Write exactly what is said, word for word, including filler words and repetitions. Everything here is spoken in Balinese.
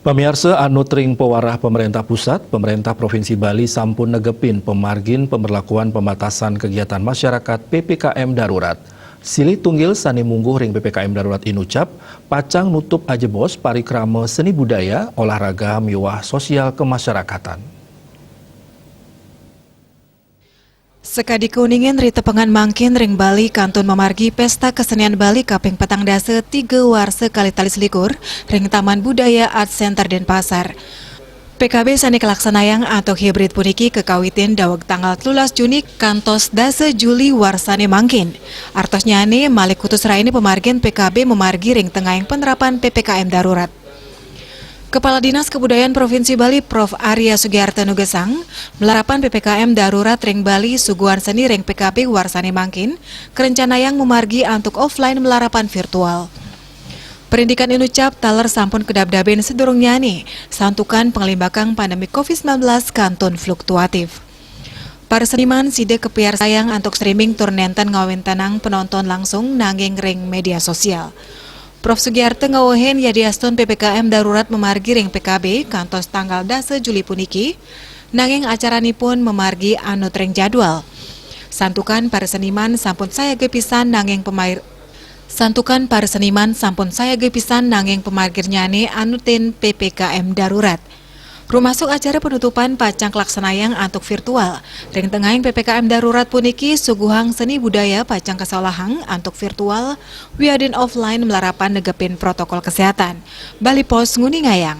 Pamiarsa, anut ring pawarah Pemerintah Pusat, Pemerintah Provinsi Bali sampun negepin pamargin pemberlakuan pembatasan kegiatan masyarakat P P K M darurat. Silih tunggil sane mungguh ring P P K M darurat inucap, pacang nutup ajebos parikrama seni budaya, olahraga, miwah sosial kemasyarakatan. Sakadi kauningin, ri tepengan mangkin ring Bali kantun mamargi Pesta Kesenian Bali kaping petang dasa tiga warsa kalih tali selikur ring Taman Budaya Art Center Denpasar. P K B sane kalaksanayang antuk hibrid puniki kakawitin daweg tanggal telulas Juni kantos dasa Juli warsane mangkin. Artosnyane malih kutus raine pamargin P K B mamargi ring tengahing penerapan P P K M darurat. Kepala Dinas Kebudayaan Provinsi Bali, Prof Arya Sugiarto nugesang, malarapan P P K M darurat ring Bali suguhan seni ring P K B warsane mangkin, karencanayang mamargi antuk offline malarapan virtual. Parindikan inucap taler sampun kadabdabin sadurungnyane, santukan panglimbakang pandemi covid sembilan belas kantun fluktuatif. Para seniman sida kapiarsayang antuk streaming tur nenten ngawintenang penonton langsung nanging ring media sosial. Prof Sugiarto ngwewehin yadiastun P P K M darurat mamargi ring P K B kantos tanggal dasa Juli puniki, nanging acaranipun mamargi anut ring jadwal. Santukan para seniman sampun sayaga pisan nanging pemair Santukan para seniman sampun sayaga pisan nanging pamarginnyane anutin P P K M darurat. Rumasuk acara penutupan pacang kalaksanayang antuk virtual. Ring tengahing P P K M darurat puniki, suguhang seni budaya pacang kasolahang antuk virtual wiadin offline malarapan negepin protokol kesehatan. Bali Post nguningayang.